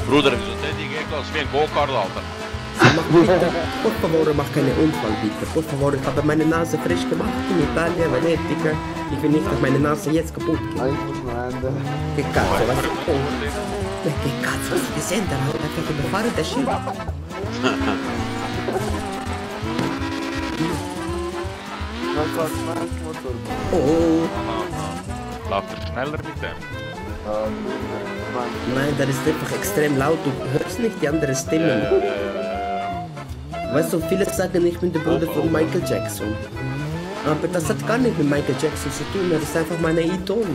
Bruder, wieso sind die Gegner als wie ein Go-Kart, Alter? Mach bitte, por favor, mach keinen Unfall, bitte. Por favor, ich habe meine Nase frisch gemacht in Italien, Venedig. Ich will nicht, dass meine Nase jetzt kaputt geht. Che cazzo, was ist das? Che cazzo, was ist das? Da hat einfach überfahren, der Schiff. Oh. Läuft er schneller mit dem? Nein, der ist einfach extrem laut, du hörst nicht die anderen Stimmen. Weißt du, viele sagen, ich bin der Bruder von Michael Jackson. Aber das hat gar nicht mit Michael Jackson zu tun, das ist einfach meine Idol.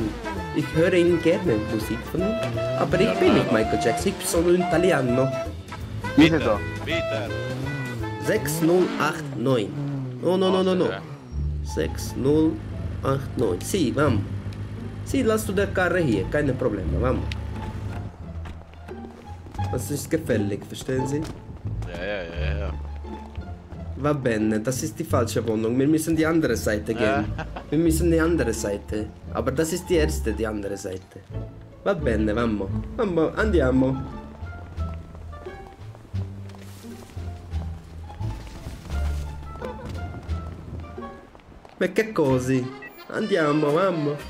Ich höre ihn gerne, Musik von ihm. Aber ich bin nicht Michael Jackson, ich bin solo Italiano. Bitte, bitte. 6089. No. 6089. Sì, vamos. Sì, lass du der Karre hier, keine Probleme, vamos. Das ist gefällig, verstehen Sie? Ja. Va bene, das ist die falsche Wohnung. Wir müssen die andere Seite gehen. Wir müssen die andere Seite. Aber das ist die erste, die andere Seite. Va bene, vamos. Vamos, andiamo. Ma che così? Andiamo, vamos.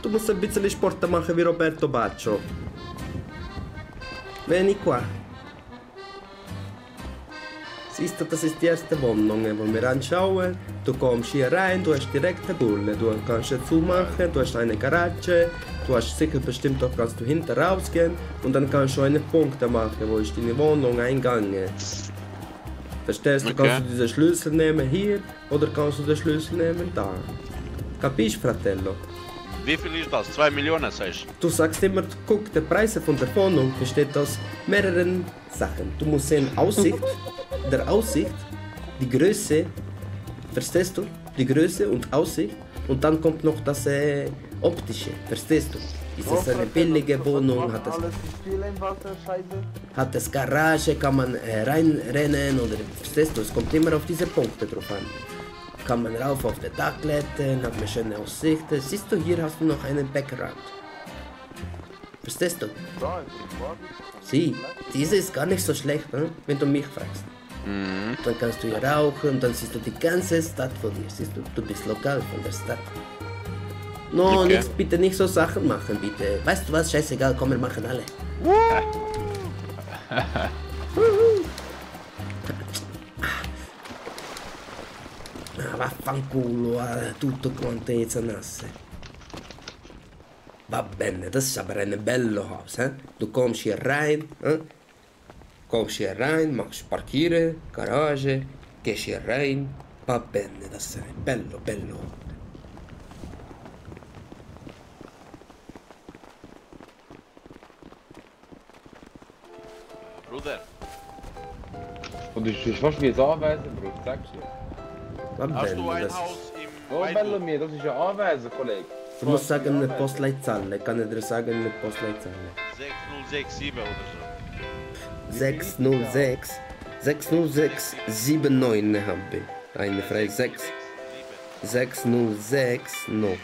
Du musst ein bisschen Sport machen wie Roberto Baccio. Vieni qua. Siehst du, das ist die erste Wohnung, wo wir anschauen. Du kommst hier rein, du hast direkt eine Bulle. Du kannst sie zumachen, du hast eine Garage. Du hast sicher bestimmt auch, kannst du hinten rausgehen. Und dann kannst du eine Punkte machen, wo ist deine Wohnung eingegangen. Verstehst du? Okay. Kannst du diesen Schlüssel nehmen hier oder kannst du den Schlüssel nehmen da. Capisci, fratello? Wie viel ist das? 2 Millionen, sagst du? Du sagst immer, guck, der Preis von der Wohnung besteht aus mehreren Sachen. Du musst sehen, Aussicht, der Aussicht, die Größe, verstehst du? Die Größe und Aussicht. Und dann kommt noch das Optische, verstehst du? Ist es eine billige Wohnung? Hat es Garage? Kann man reinrennen? Oder verstehst du? Es kommt immer auf diese Punkte drauf an. Kann man rauf auf der Dach klettern, hat man schöne Aussichten. Siehst du, hier hast du noch einen Background. Verstehst du? Sieh, diese ist gar nicht so schlecht, wenn du mich fragst. Dann kannst du hier rauchen und dann siehst du die ganze Stadt von dir. Siehst du, du bist lokal von der Stadt. No, Okay. bitte nicht so Sachen machen, bitte. Weißt du was, scheißegal, komm, wir machen alle. Vaffanculo, tutto quanto nasse. Va bene, das ist aber ein bello Haus, Du kommst hier rein, Kommst hier rein, machst Parkieren, Garage, gehst hier rein. Va bene, das ist ein bello. Bruder, Und ich fast wie ein Anwesen, Bro, ich sag's dir. Va hast du bene, ein das Haus im Oh, Weinbuch? bello mio, das ist ein Anwesen, Kollege. Du musst sagen eine Postleitzahl, kann ich dir sagen eine Postleitzahl. 6067 oder so. 60679 habe ich. Eine frei 606 no.